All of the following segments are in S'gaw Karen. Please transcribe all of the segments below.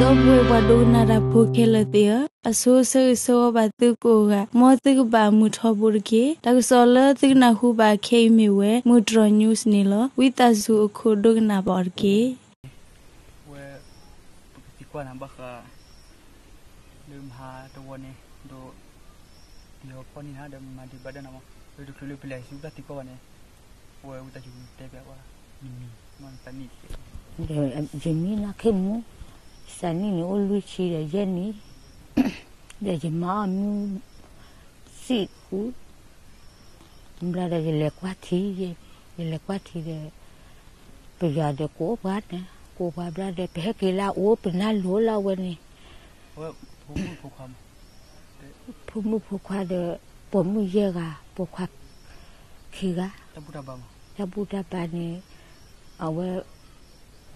ဒီပုၢ်ဝဲၢ်ပှၤဒိကနၣ်တၢ်ဖိခဲလၢာ်သ့ၣ်ဧၢ, အဆိဆၢဂ့ၤဆၢဝါဘၣ်သုကိးဂၤ, မ်သုကဘၣ်မုာ်ထီဘိတက့ၢ်. တၢ်ကစီၣ်လၢသုကနၢ်ဟူဘၣ်ခဲအံၤမ့ၢ်ဝဲ မုၢ်တြီၤ news န့ၣ်လီၤ. ဝံသးစူၤအခိၣ်ဒိကနၣ်ဘၣ်အီၤတက့ၢ်. ဝဲ ပကသံကွၢ်နၤဘၣ်ဃး လၢမဟါတဝီန့ၣ် ဒီး ပယီၤဖီၣ်န့ၢ်နၤဒီးမၤဒံးဘၣ်ဒၣ်နၤမး, လၢတချုးလၢပလဲၤဆူတၢ်သံကွၢ်ဘၣ်န့ၣ်, ဝဲဝံသးစူၤတဲဘၣ်ပှၤ နမံၤ မ့ၢ်နသးနံၣ် ဒီးယမံၤနီၢ်ခ့မူ, သးနံၣ်န့ၣ်အိၣ်လွံၢ်ဆံဒီးယဲၢ်နံၣ်, ဒီးယမၤအီၣ်မုၢ် စံၣ်ဃု, ဘျီဒီးယလဲၤကွၢ်ထံ, ယလဲၤကွၢ်ထံဒီး ပယီၤဒီးကိးပှၤန့ၣ်, ကိးပှၤဘျီဒီး ပဟဲက့ၤလၢအအိၣ် ပနၢ်လိၤလီၤဝဲန့ၣ်, ဖိမုၣ်ဖိခွါဒီး ပိာ်မုၣ်ယဲၢ်ဂၤ, ပိာ်ခွါခံဂၤ, တၢ်ဘူၣ်တၢ်ဘါန့ၣ် အဝဲ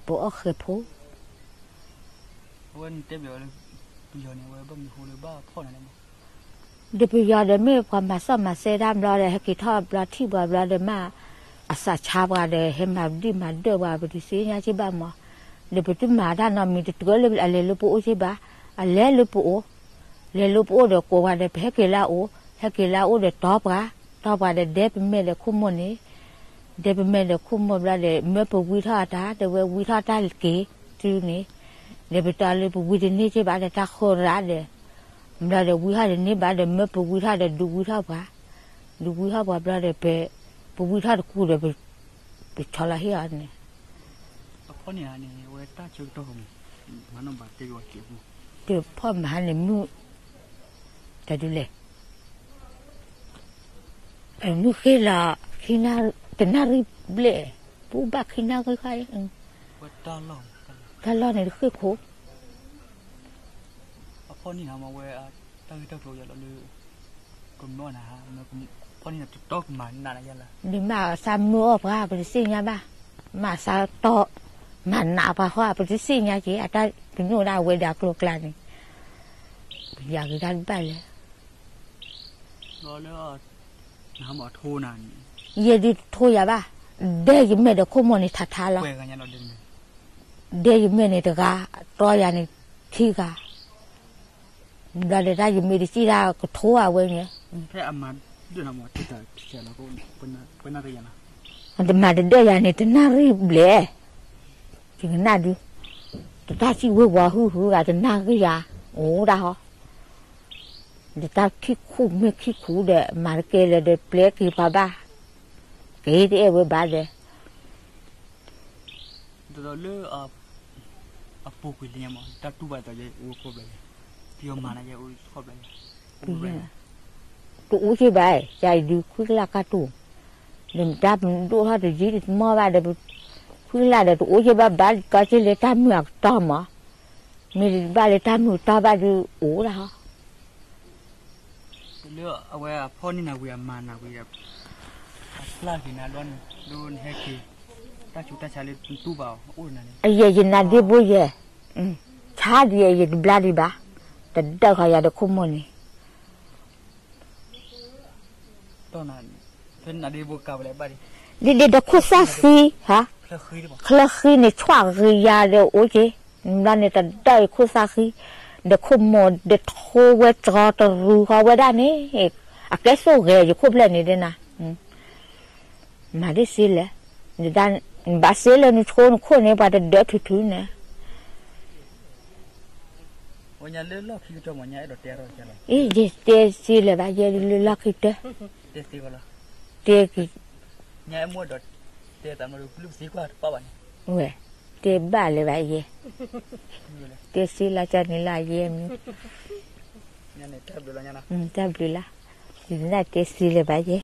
ပအီၣ်ဃဲၤဖိ အဝဲနတဲဘၣ်အီၤလၢ ပယီၤန့ၣ် အဝဲဘၣ်မနုၤဃိလၢဘၣ်ဖီၣ်နၤလဲၣ်မး, ဒီးပယီၤဒီးမ့ၢ်ပှၤမၤစီၣ်မၤစဲတၢ်ဘျီဒီး ဟဲက့ၤထီၣ်ဘျီထံၣ်ပှၤဘျီဒီးမး အစးဆါပှၤဒီး ဟဲမၤဒံၣ်မၤဒၢၣ်ပှၤ ပတသ့ၣ်ညါက့ဘၣ်မး, ဒီးပတမၤတၢ်နီတမံၤ တတုၤလၢအလဲၤလၢပအိၣ်က့ဘၣ်, အလဲၤလၢပအိၣ်, လဲၤလၢပအိၣ်ဒီးကိးပှၤဒီး ပဟဲက့ၤလၢအအိၣ်, ဟဲက့ၤလၢအအိၣ်ဒီးတီပှၤ, တီပှၤဒီးဒဲပမဲာ်ဒီးခိၣ်မိၢ်န့ၣ် ဒီးပမဲာ်ဒီးခိၣ်မိၢ်ဘျီဒီး မၢပဝံထီၣ်အတၢ် ဒီးဝဲဝံထီၣ်တၢ်က့ၤတုၤန့ၣ်, ဒီးပတီၢ်လၢပဝံတန့ၢ်က့ဘၣ်ဒီးတၢ်ဃိရၣ်ဒီး, ဘျီဒီးဝံထီၣ်တန့ၢ်ဘၣ်ဒီးမၢပဝံထီၣ်ဒီးဒုးဝံထီၣ်ပှၤ, ဒုးဝံထီၣ်ပှၤဘျီဒီး ပဝံထီၣ်တကူဒီး ပဆီလီၤဟ့ၣ်အီၤန့ၣ်, အဖီၣ်န့ၣ်န့ၣ် ဝဲတၢ်ဆၢကတီၢ်မး, မၤနီၣ်ဘၣ်တဲက့ၤဝဲကဲးပူ, တဖီၣ်မၤန့ၣ်မုၢ် တဒုလဲၣ် မုၢ်ဃ့လီၤ ခံနၣ်, တနၣ်ရံၣ်ဘျဲၣ်, ပူဘၣ်ခံနၣ်ရံၣ်ဃီ, တၢ်လီၢ်န့ၣ်တဃ့ၢ်ခိၣ်, အဖီၣ်န့ၣ်နၤမ့ၢ်ဝဲ တၢ်ဂ့ၢ်တၢ်ကျိၤယလီၤလၢ ကမၢနၤ, ဖီၣ်န့ၣ်နၤတတီကမၤနးနၤယလီၤ, ဒ်မးအသးမုာ်အီၣ်ပှၤ ပတသ့ၣ်ညါဘၣ်, မၤသးတီ မၤနးပှၤဃီ ပတသ့ၣ်ညါက့ၤ အတၢ်ပညိၣ်ဒၣ်ဝဲဒၣ်ကျိၤကျါန့ၣ်, ပယၤဂ့ၤတၢ်တဘၣ်လဲၣ် လၢ နဟးမၤထိနၤန့ၣ်, ယဲဒုးတထိယၤဘၣ်, ဒဲယမဲာ်ဒီးခိၣ်မိၢ်န့ၣ်ထးထါလီၤ, ဒဲယမဲာ်န့ၣ်တဂၤ, တီယၤန့ၣ်ခံဂၤ, ဘျီဒီးတၢ်ယမ့ၢ်တစံၣ်တၢ်ကထိအဝဲန့ၣ်, ဖဲအမၤဒၢၣ်နၤမ့ၢ် တမၤတဒၢၣ်ယၤန့ၣ် တနၣ်ရံၣ်ဘျဲၣ်, ယကနၣ်ဒုး, တတၢ်စံၣ်ဝ့ၤဝီၤဟုဟုဂၤ တနၣ်ရံၣ်ယၤ, အိၣ်ဒၣ်ဟီ ဒီးတၢ်ခံခူမ့ၢ်ခံခူဒီး မၤတကဲလၢၤဒီး ပျဲက့ၤပှၤဘၣ်, က့ၤတအဲၣ်ဝဲဘၣ်ဒီး, ဒီးလၢ အပူၤကွံာ်လံညါမး တၢ်တူၢ်ဘၣ်ဒီးယဲအိၣ်ခိၣ်ဘျီယဲ, ပယီၤမၤနၤယဲအိၣ်ခိၣ်ဘျီယဲ, တအိၣ်က့ဘၣ်, ယၤအံၤဒုးခွံကလးကၢ်တူၢ်, ဒီးမတၤဒိၣ်ထီၣ်တယံာ်တမီၢ်ဘၣ်ဒီး ခွံကလးဒီးတအိၣ်က့ဘၣ်ဘၣ် ကီက့လၢတၢ်မုာ်အကတီၢ်မး, မ့ၢ်ဘၣ်လၢတၢ်မုာ်ကတီၢ်ဘၣ်ဒုးအိၣ်ဒၣ်ဟီ လၢအဝဲအဖီၣ်န့ၢ်နၤဝံၤအမၤနၤဝံၤဒီး အပျၢ်က့ၤနၤလီၤန့ၣ် ဒ်နဟဲက့ၤ တၢ်ဆူးတၢ်ဆါလၢနတူၢ်ဘၣ်အီၤအိၣ်နၤန့ၣ်, အယဲၢ်ယနါဒ့ဘိယဲၢ်, ဆါဒ်ယဲၢ်ယတဘျါဒံးဘၣ်, တဒၢးဃီယၤဒီးခိၣ်မိၢ်န့ၣ် ဒ်ဒ်ဒီးခိၣ်သၣ်ဃံ, ချၢဃံန့ၣ် ဆွးဂ့ၤယၤဒီးအိၣ်က့ၤ, ဘျီန့ၣ်တဒၢးအံၤခိၣ်သၣ်ဃံ, ဒီးခိၣ်မိၢ်ဒီးထိဝဲတြီတရူးဃီဝဲဒၣ်န့ၣ်, အကဲသိၣ်ဂဲၤယခိၣ်ဖျဲၣ်န့ၣ်ဒ်နၤ, မၤဒ်စ့လဲၣ်, နဘၣ်စ့လၢနဆိနခိၣ်န့ၣ် ပှၤတဒၢးထုးထုးန့ၣ် အံၤ ယတဲစ့လၢၤဘၣ်ယဲလၢလီၢ်ခံတၢၢ်, တဲ, ဝဲ, တဲဘၣ်လၢၤဘၣ်ယဲ, တဲစ့လၢကန့ၣ်လၢယဲမ့ၢ်, တၢ်ဘျုးလၢ်, ယဒၣ်တဲစ့လၢၤဘၣ်ယဲ